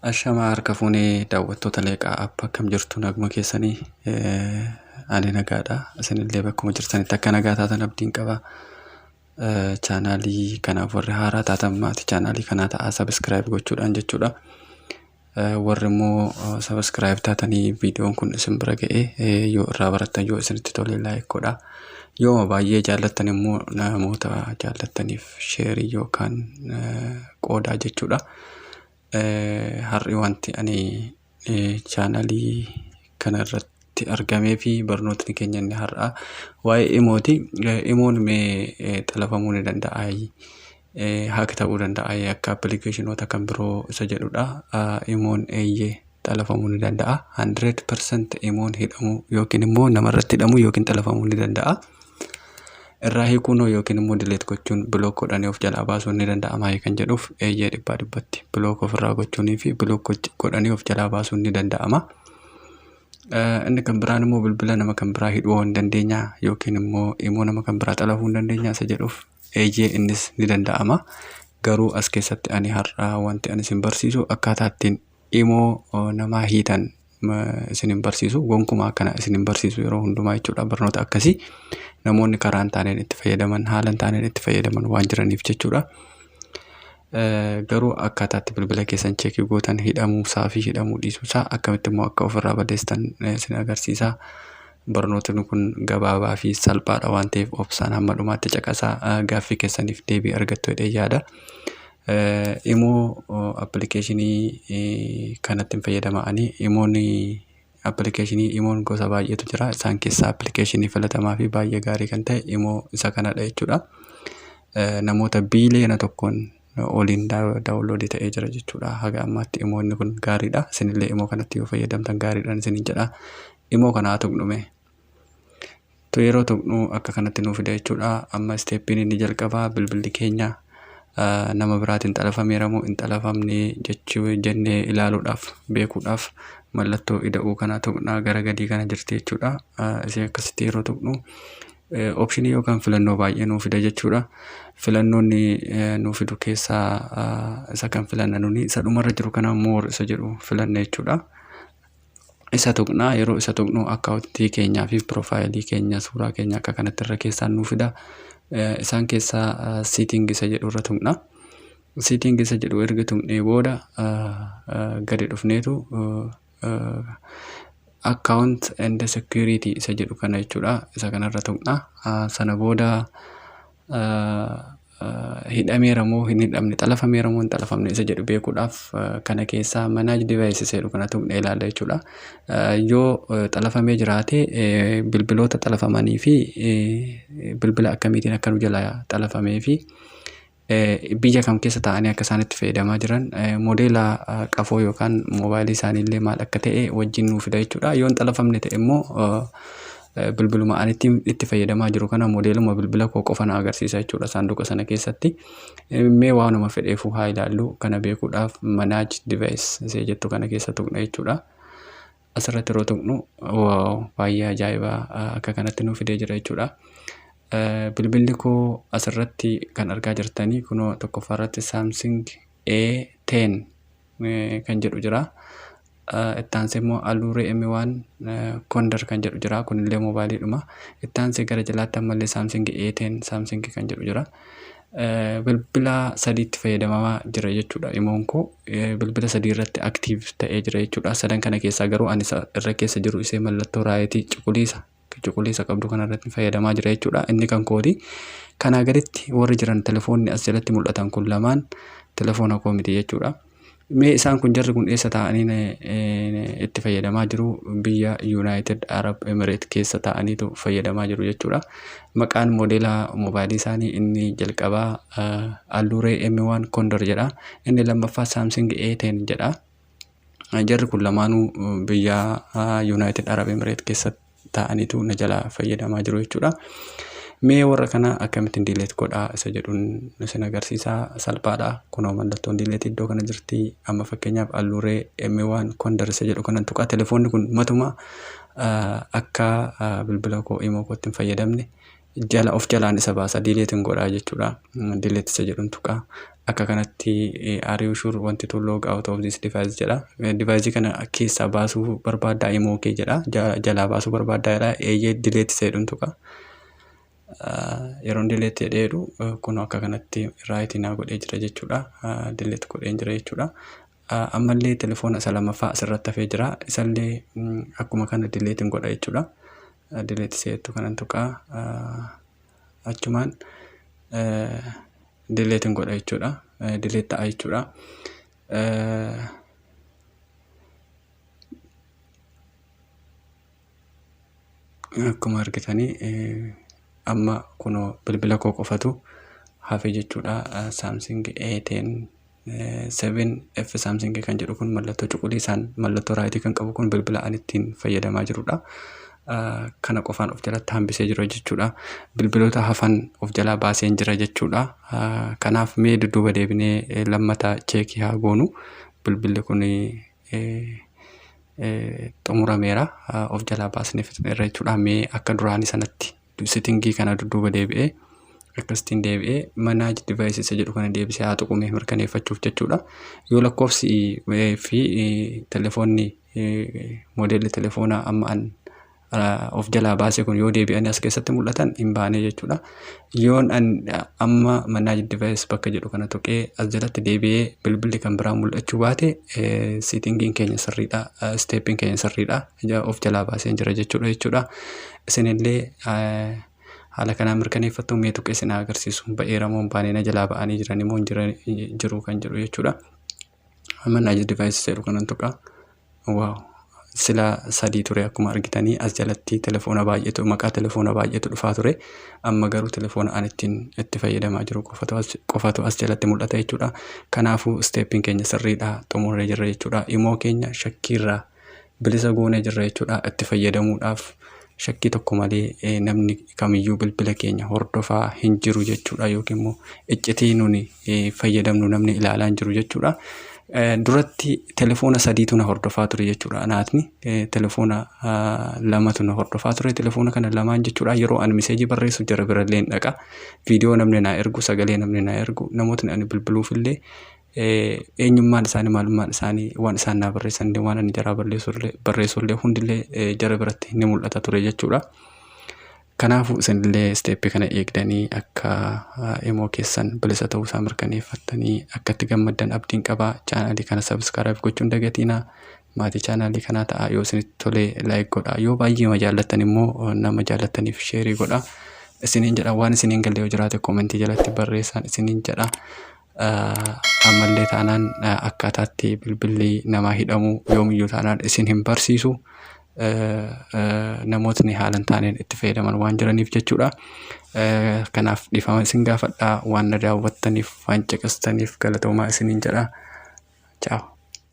Ashamaa harka fuunee daawwattoota Leeqaa App, akkam jirtu? Naguma keessanii? Ani nagaadha. Isinillee bakkuma jirtanitti akka nagaa taatan abdiin qaba. Chaanaalii kanaaf warri haaraa taatan maatii chaanaalii kanaa ta'aa, subscribe gochuudhaan jechuudha. Warri immoo subscribe taatanii viidiyoon kun isin bira ga'e, yoo irraa barattan, yoo isinitti tole, like godhaa. Yooma baay'ee jaallattan immoo namoota jaallattaniif share yookaan qoodaa jechuudha. Har'i wanti ani chaanaalii kana irratti argamee fi barnootni keenya inni har'aa waa'ee imooti. Imoon mee xalafamuu ni danda'aa? Hack ta'uu danda'a akka appilikeeshinoota kan biroo isa jedhudha. Imoon eeyyee, xalafamuu ni danda'a. 100% imoon hidhamuu yookiin immoo namarratti hidhamuu yookiin xalafamuu ni danda'a. Irraa hiikuun yookiin immoo delete gochuun, block godhanii of jalaa baasuun ni danda'ama kan jedhuuf, eeyyee, dhibbaa dhibbatti block ofirraa gochuunii fi block godhanii of jalaa baasuun ni danda'ama. Inni kan biraan immoo bilbila nama kan biraa hidhuu hin dandeenya yookiin immoo imoo nama kan biraa xalafuu hin dandeenya isa jedhuuf, eeyyee, innis ni danda'ama. Garuu as keessatti ani har'a wanti ani isin barsiisu akkaataa ittiin imoo namaa hiitan isin hin barsiisu. Gonkumaa akkana isin hin barsiisu yeroo hundumaa jechuudha. Barnoota akkasii namoonni karaa hin taaneen itti fayyadaman, haala hin taaneen itti fayyadaman waan jiraniif jechuudha. Garuu akkaataa itti bilbila keessan check gootan, hidhamuusaa fi hidhamuu dhiisuusaa, akkamitti immoo akka ofirraa balleessitan isin agarsiisa. Barnootni kun gabaabaa fi salphaadha waan ta'eef obsaan hamma dhumaatti caqasaa, gaaffii keessaniif deebii argattu jedhee yaada. Imoo appilikeeshinii kanatti hin fayyadama ani. Imoon appilikeeshinii imoon gosa baay'eetu jira. Isaan keessaa appilikeeshinii filatamaa fi baay'ee gaarii kan ta'e imoo isa kanadha jechuudha. Namoota biiliyoona 1n oliin download ta'ee jira jechuudha. Haga ammaatti imoonni kun gaariidha. Isinillee imoo kanatti yoo fayyadamtan gaariidhaan isinin jedha. Imoo kana haa tuqnume. Yeroo tuqnu akka kanatti nuu fida jechuudha. Amma stepiin inni jalqabaa bilbilli keenya nama biraatiin xalafameera moo hin xalafamne jechuu jennee ilaaluudhaaf, beekuudhaaf, mallattoo ida'uu kana tuqnaa, gara gadii kana jirti jechuudha. Isee akkasitti yeroo tuqnu option yookaan filannoo baay'ee nuu fida jechuudha. Filannoonni nuu fidu keessaa isa kan filanna nuni isa dhumarra jiru kana, more isa jedhu filanna jechuudha. Isa tuqnaa. Yeroo isa tuqnu akkaawuntii keenyaa fi profile keenya, suuraa keenya akka kanatti irra keessaan nuu fida. Isaan keessaa setting isa jedhu irra tuqna. Setting isa jedhu erga tuqnee booda gadi dhufneetu account and security isa jedhu kana jechuudha. Isa kanarra tuqna. Sana booda hidhameera moo hin hidhamne, xalafameera moo hin xalafamne isa jedhu beekuudhaaf kana keessaa manage device isa jedhu kana tuqnee ilaalla jechuudha. Yoo xalafamee jiraate, bilbiloota xalafamanii fi bilbila akkamiitiin akka nu jalaa xalafamee fi biyya kam keessa taa'anii akka isaan itti fayyadamaa jiran, moodeela qafoo yookaan moobaayilii isaanii illee maal akka ta'e wajjin nuu fida jechuudha. Yoo hin xalafamne ta'e immoo bilbiluma ani itti fayyadamaa jiru kana, moodeeluma bilbila koo qofa na agarsiisa jechuudha saanduqa sana keessatti. Mee waanuma fedheefuu haa ilaallu. Kana beekuudhaaf manage device isee jettu kana keessa tuqna jechuudha. Asirratti yeroo tuqnu, wow, baay'ee ajaa'ibaa, akka kanatti nuu fidee jira jechuudha. Bilbilli koo asirratti kan argaa jirtanii kunoo tokkoffaa irratti Samsung A10 kan jedhu jira. Itti aansee immoo Allure M1 Condor kan jedhu jira. Kunillee moobaayiliidhuma. Itti aansee gara jalaatti ammallee Samsung A10 Samsung kan jedhu jira. Bilbila sadiitti fayyadamamaa jira jechuudha. Imoon koo bilbila sadii irratti active ta'ee jira jechuudha. Sadan kana keessaa garuu ani isa irra keessa jiru, isee mallattoo right cuquliisa cuquliisa qabdu kana irratti fayyadamaa jira jechuudha. Inni kan kooti. Kanaa gaditti warri jiran, telefoonni as jalatti mul'atan kun lamaan telefoona koo miti jechuudha. Mee isaan kun, jarri kun eessa taa'anii itti fayyadamaa jiru? Biyya United Arab Emirate keessa taa'aniitu fayyadamaa jiru jechuudha. Maqaan moodeela moobaayilii isaanii inni jalqabaa Allure M1 Condor jedha. Inni lammaffaa Samsung A10 jedha. Jarri kun lamaanuu biyya United Arab Emirate keessa taa'aniitu na jalaa fayyadamaa jiru jechuudha. Mee warra kana akkamittiin delete godhaa isa jedhuun isin agarsiisa. Salphaadha. Kunoo mallattoon delete iddoo kana jirti. Amma fakkeenyaaf Allure M1 Condor isa jedhu kanan tuqaa. Telefoonni kun matuma akka bilbila koo imoo kootti hin fayyadamne jala of jalaan isa baasa, deletein godhaa jechuudha. Delete isa jedhuun tuqaa. Akka kanatti "Are you sure want to log out of this device?" jedha. Device kana keessaa baasuu barbaaddaa imo kee jedha. Jalaa baasuu barbaaddaa jedha. Eeyyee, delete jedhuun tuqa. Yeroon delete jedhee jedhu kun akka kanatti right naa godhee jira jechuudha. Delete godhee jira jechuudha. Ammallee telefoona isa lammaffaa asirratti hafee jira. Isallee akkuma kana delete godha jechuudha. Delete seettu kanan tuqaa, achumaan delete godha jechuudha. Delete ta'a jechuudha. Akkuma argitanii amma kunoo bilbila koo qofatu hafe jechuudha. Samsung A10 7F Samsung kan jedhu kun, mallattoo cuquliisaan mallattoo right kan qabu kun, bilbila ani ittiin fayyadamaa jirudha. Kana qofaan of jalatti hambisee jira jechuudha. Bilbiloota hafan of jalaa baaseen jira jechuudha. Kanaaf mee dudduuba deebinee lammata check haa goonu. Bilbilli kun xumurameera. Of jalaa baasnee fixneerra jechuudha. Mee akka duraanii sanatti setting kana dudduuba deebi'ee, akkasittiin deebi'ee, manage device isa jedhu kana deebisee haa tuqumee mirkaneeffachuuf jechuudha. Yoo lakkoofsi fi telefoonni, moodeelli telefoonaa amma an of jalaa baase kun yoo deebi'anii as keessatti mul'atan, hin baane jechuudha. Yoon an amma manage device bakka jedhu kana tuqee as jalatti deebi'ee bilbilli kan biraa mul'achuu baate, settingiin keenya sirriidha. Steppiin keenya sirriidha. Of jalaa baasee jira jechuudha. Isinillee haala kanaan mirkaneeffattu. Mee tuqee isin agarsiisu, ba'eera moo hin baane, na jalaa ba'anii jiran moo hin jiru kan jedhu jechuudha. Manage device jedhu kanan tuqa. Wow! Sila sadii ture. Akkuma argitanii as jalatti telefoona baay'eetu, maqaa telefoona baay'eetu dhufaa ture. Amma garuu telefoona ani ittiin itti fayyadamaa jiru qofatu as jalatti mul'ata jechuudha. Kanaafuu steppiin keenya sirriidha, xumurree jirra jechuudha. Imo keenya shakkiirraa bilisa goonee jirra jechuudha. Itti fayyadamuudhaaf shakkii tokko malee namni kamiyyuu bilbila keenya hordofaa hin jiru jechuudha, yookiin immoo iccitii nuni fayyadamnu namni ilaalaa hin jiru jechuudha. Duratti telefoona sadiitu na hordofaa ture jechuudha. Anaatni telefoona lamatu na hordofaa ture. Telefoona kana lamaan jechuudha, yeroo ani message barreessu jara birallee hin dhaqa. Viidiyoo namni naa ergu, sagalee namni naa ergu, namootni ani bilbiluufillee eenyummaan isaanii, maalummaan isaanii, waan isaan naa barreessan, waan ani jaraa barreessullee hundillee jara biratti ni mul'ata ture jechuudha. Kanaafuu isinillee step kana eegdanii akka imo keessan bilisa ta'uusaa mirkaneeffattanii akka itti gammaddan abdiin qabaa. Channel kana subscribe gochuun dagatiinaa. Maatii channel kanaa ta'a. Yoo isinitti tole like godhaa. Yoo baay'ee jaallattan immoo nama jaallattaniif share godhaa. Isiniin jedha, waan isiniin galle yoo jiraate comment jalatti barreessaan isiniin jedha. Ammallee taanaan akkaataatti bilbilli namaa hidhamu yoomiyyuu taanaan isin hin barsiisu. Namootni haala hin taaneen itti fayyadaman waan jiraniif jechuudha. Kanaaf dhiifama isin gaafadhaa. Waan na daawwattaniif, waan caqastaniif galatoomaa isiniin jedha. Ciao.